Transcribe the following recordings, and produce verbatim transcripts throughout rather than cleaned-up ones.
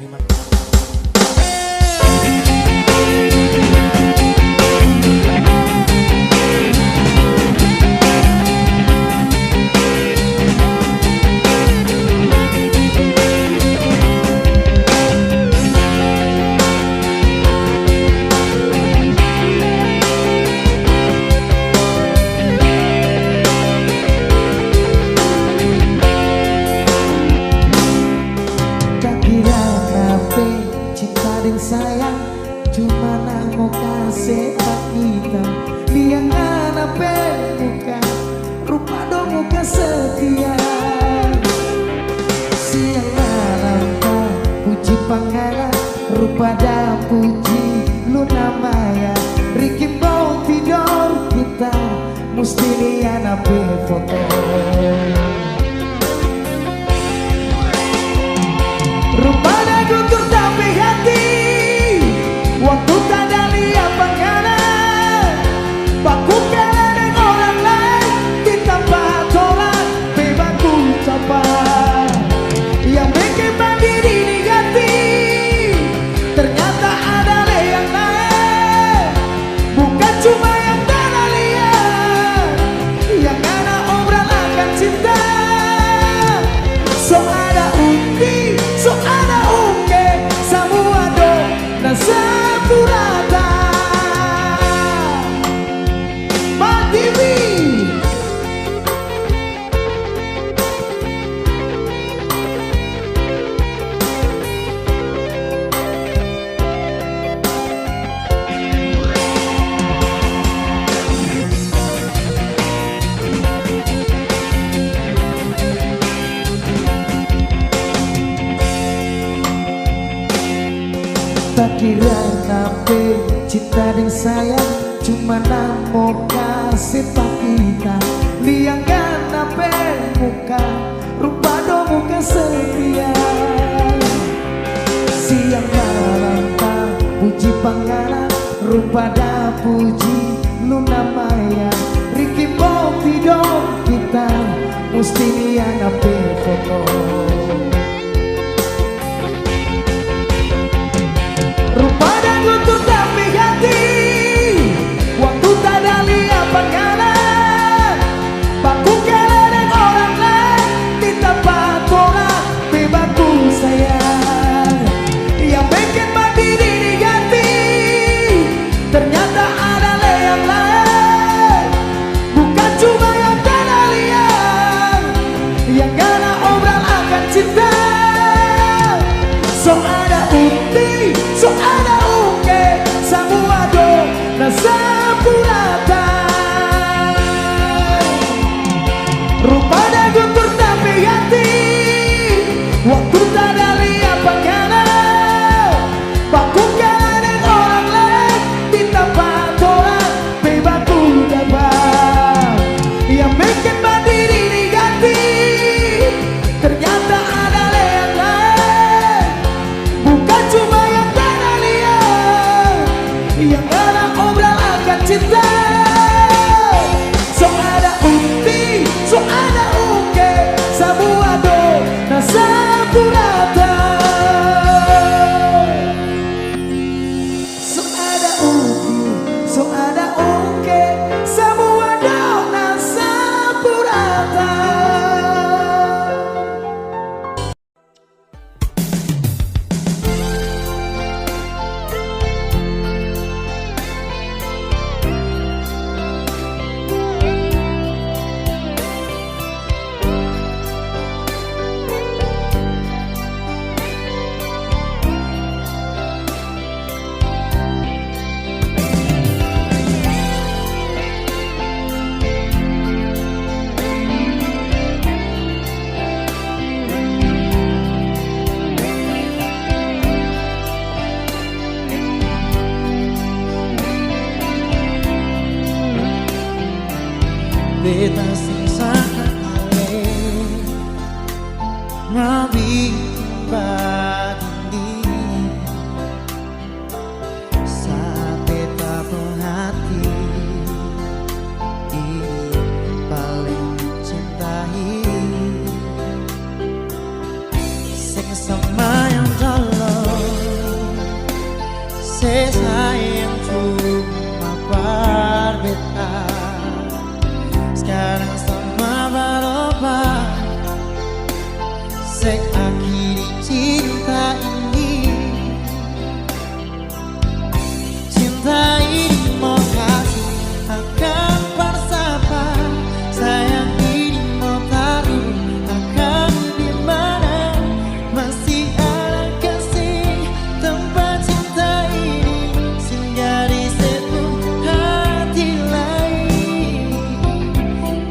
Terima kasih. Kakira nape cinta deng sayang cuma nang mo kase pa kita. Lia ngana pe muka, rupa dong muka setia. Siang malam ta puji pa ngana, rupa da puji Luna Maya. Ricky Bong tidor kita, musti lia na pe foto. Rupa da guntur ta pe hati, waktu ta da lia pa ngana. Baku kele deng orang laeng, di tampa torang pe baku capa. Yang beking badiri di hati, ternyata ada lei yang laeng. Bukan cuma yang ta da lia, yang ngana obral akang cinta. So ada uti, so ada ungke, samua dong na sapu rata. Mati mi. Takira nape cinta deng sayang cuma nang mo kase pa kita. Lia ngana pe muka, rupa dong muka setia. Siang malam ta puji pa ngana, rupa da puji Luna Maya. Ricky Bong tidor kita, musti lia na pe foto. Rupa da guntur ta pe hati, waktu ta da lia pa ngana. Baku kele deng orang laeng, di tampa torang pe baku sayang. Yang beking badiri di hati, ternyata ada lei yang laeng. Bukan cuma yang ta da lia, yang ngana obral akang cinta. So ada uti, so ada ungke, samua dong na sapu rata. Rupa da guntur ta pe hati, waktu ta da lia pa ngana. Baku kele deng orang laeng, di tampa torang pe baku capa. Yang beking badiri di hati, ternyata ada lei yang laeng. Bukan cuma yang ta da lia, yang ngana obral akang cinta. So ada uti, so ada ungke, samua dong na sapu rata. So ada uti, so ada ungke, samua dong na sapu rata. Beta seng sangka ale, ngana biking bagini. Saat beta pung hati ini paling cintai, seng sama yang dolo. Eh, sayang, cuma par beta. Skarang sama baroba, se akhiri cinta ini. Cinta ini mo kasi akang par sapa? Sayang ini mo taru akang di mana? Masih ada kasih tempat cinta ini sing jadi se pung hati lai.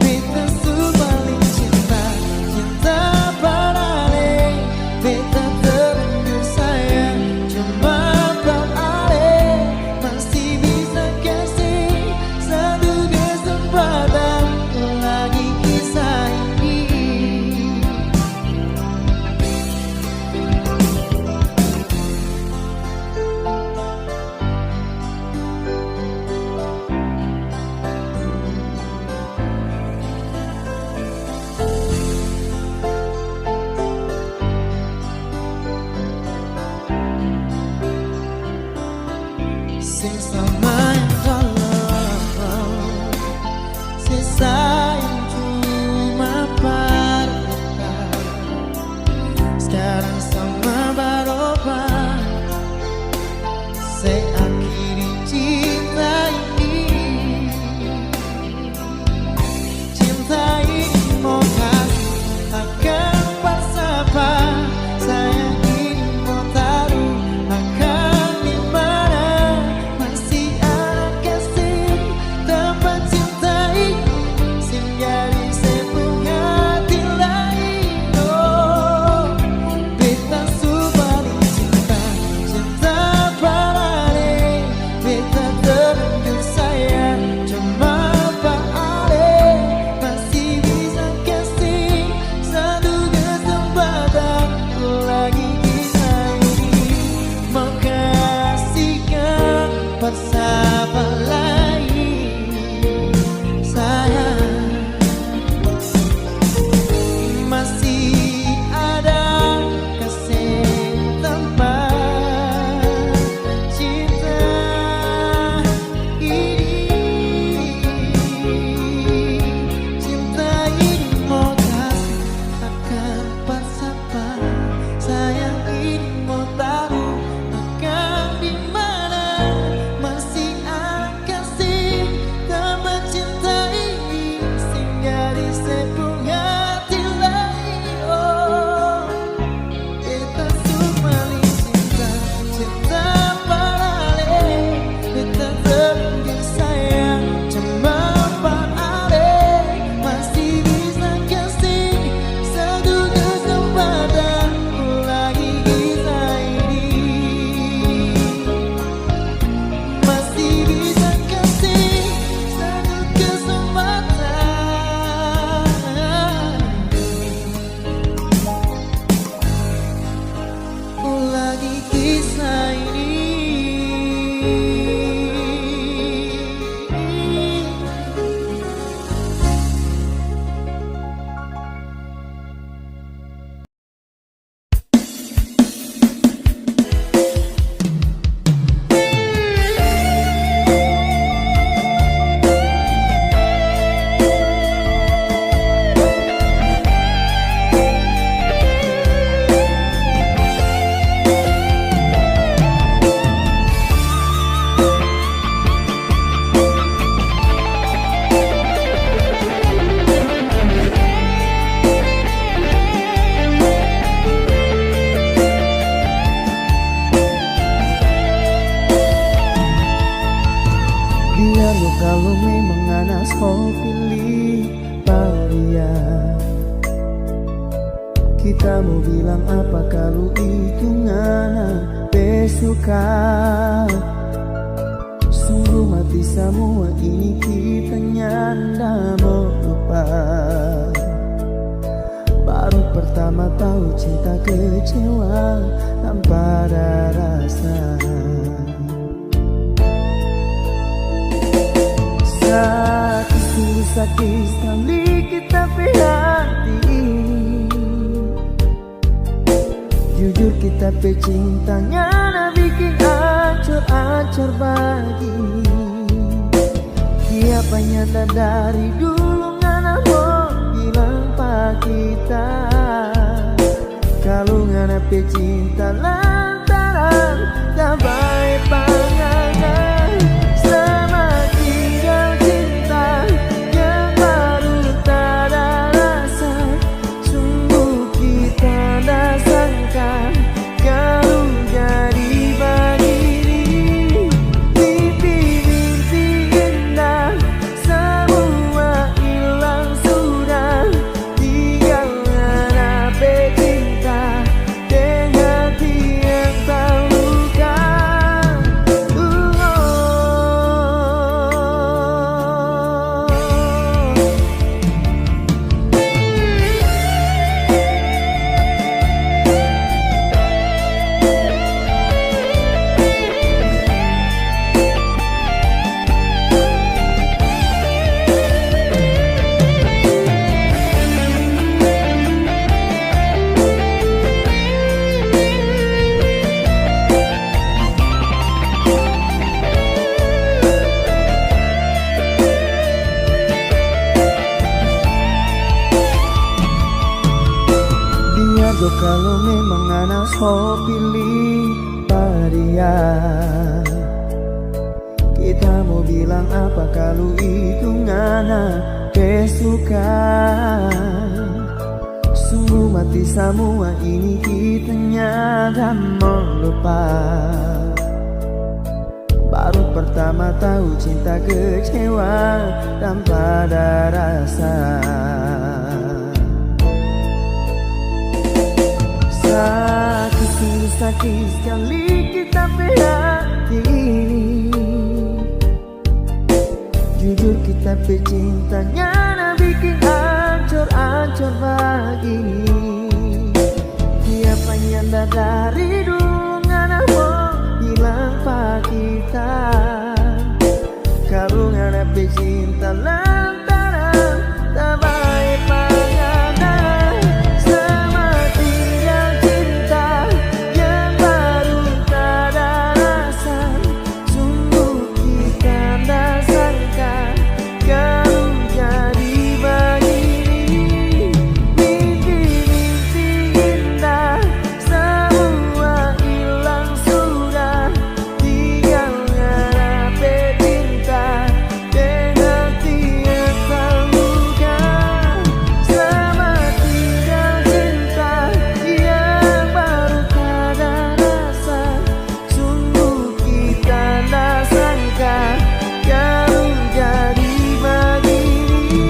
Beta su paling cinta, cinta par ale. Beta terlanjur sayang, cuma par ale. Masih bisa kasi satu kesempatan lagi kisah ini. Sing sama yang dolo, sisa yang cuma par beta. Skarang sama baroba, se akhiri cinta ini. Cinta ini mo kasi akang par sapa? Sayang ini mo taru akang di mana? Masih ada kasih tempat cinta ini sing jadi se pung hati lai. Oh, beta su paling cinta, cinta par ale. Beta terlanjur sayang, cuma par ale. Masih bisa kasi satu kesempatan lagi kisah ini. Mo kasi kang par sapa lai, sayang? Masih ada kasih tempat cinta ini. Cinta ini mo kasi akang par sapa? Sayang ini mo taru akang di mana? Masih ada kasih tempat cinta ini sing jadi se pung hati lai. Oh, beta su paling cinta, cinta par ale. Beta terlanjur sayang, cuma par ale. Masih bisa kasi satu kesempatan lagi kisah ini. Masih bisa kasi satu kesempatan lagi kisah ini. Biar lo kalu memang ngana so pilih pa dia, kita mo bilang apa kalu itu ngana pe suka? Sungguh mati samua ini, kita nyanda mo lupa. Baru pertama tau cinta kecewa tanpa ada rasa. Sakit, sungguh sakit skali kita pe hati. Jujur, kita pe cinta ngana biking ancor ancor bagini. Kiapa nyanda dari dulu ngana mo bilang pa kita, kalu ngana pe cinta lantaran tabae pa ngana. Selamat tinggal cinta yang baru tada rasa. Sungguh kita nda sangka kalu jadi bagini. Mimpi-mimpi indah samua ilang sudah. Tinggal ngana pe cinta deng hati yang taluka. Uh, oh. Biar jo kalu memang ngana so pilih pa dia, kita mo bilang apa kalu itu ngana pe suka? Sungguh mati samua ini kita nyanda mo lupa. Baru pertama tau cinta kecewa tanpa ada rasa. Sakit, sungguh sakit skali kita pe hati ini. Jujur kita pe cinta nyanda biking ancor-ancor bagini. Kiapa nyanda dari dulu ngana mo bilang pa kita, kalu ngana pe cinta lantaran tabae pa ngana. Selamat tinggal cinta yang baru tada rasa. Sungguh kita nda sangka kalu jadi bagini. Mimpi-mimpi indah samua ilang sudah. Tinggal ngana pe cinta deng hati yang taluka. Selamat tinggal cinta yang baru tada rasa. Sungguh kita nda sangka kalu jadi bagini.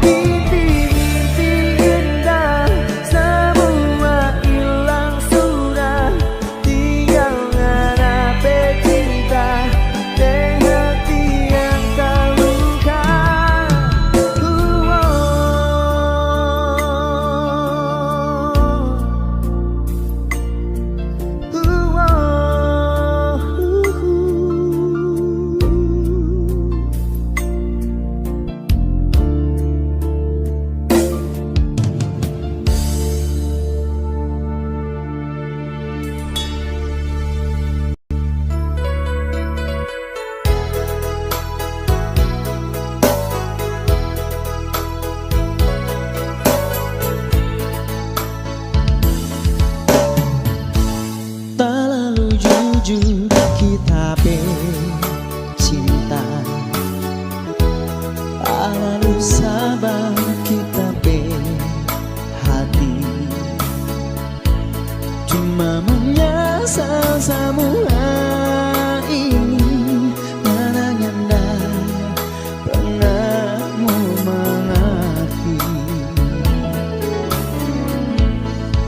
Mimpi-mimpi indah samua ilang sudah. Tinggal ngana pe cinta deng hati yang taluka. Uh, oh. Talalu jujur kita pe cinta, talalu sabar kita pe hati. Cuma menyesal samua ini, mana nyanda pernah mo mangarti.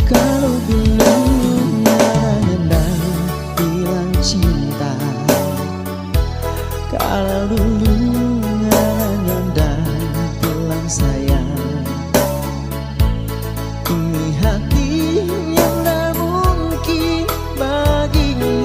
Kalu dulu ngana nyanda bilang cinta, kalu dulu ngana nyanda bilang sayang, ini hati nyanda mungkin bagini.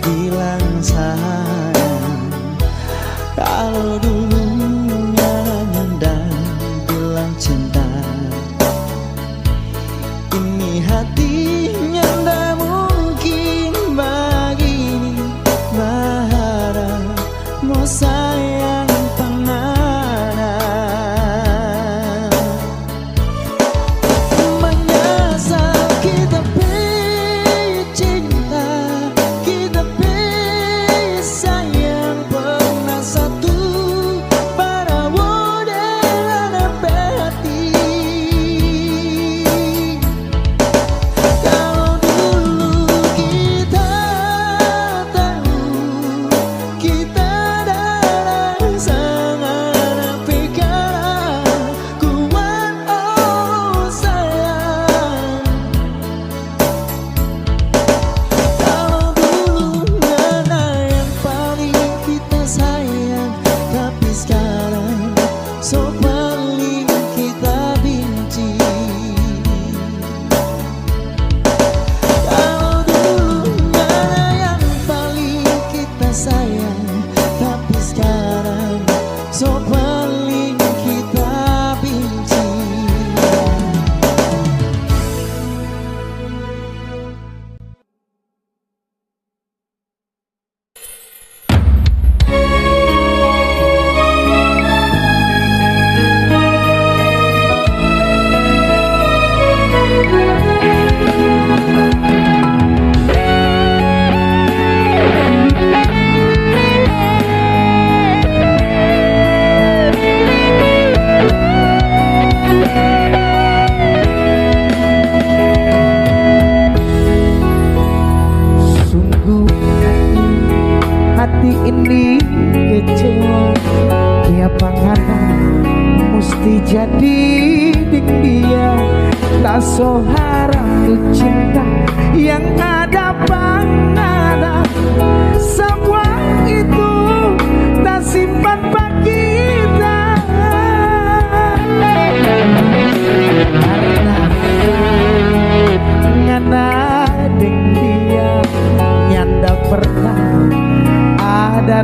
bilang sayang. Kalu dulu nyanda nyanda bilang cinta, ini hati nyanda mungkin bagini baharap mo sayang pa ngana. Menyesal kita pe cinta, kita pe sayang pernah satu, barawode lana pe hati. Kalau dulu kita tahu, kita ada sangat pikiran kuat, oh sayang. Kalau dulu ngana yang paling kita sayang, tapi sekarang so paling kita benci. Kalau dulu ngana yang paling kita sayang, tapi sekarang so paling kita benci. Sungguh hati ini kecewa, kiapa ngana musti jadi deng dia. Ta so harap tu cinta yang ada pa ngana, samua itu ta simpan pa kita. Karna ngana deng dia nyanda pernah ada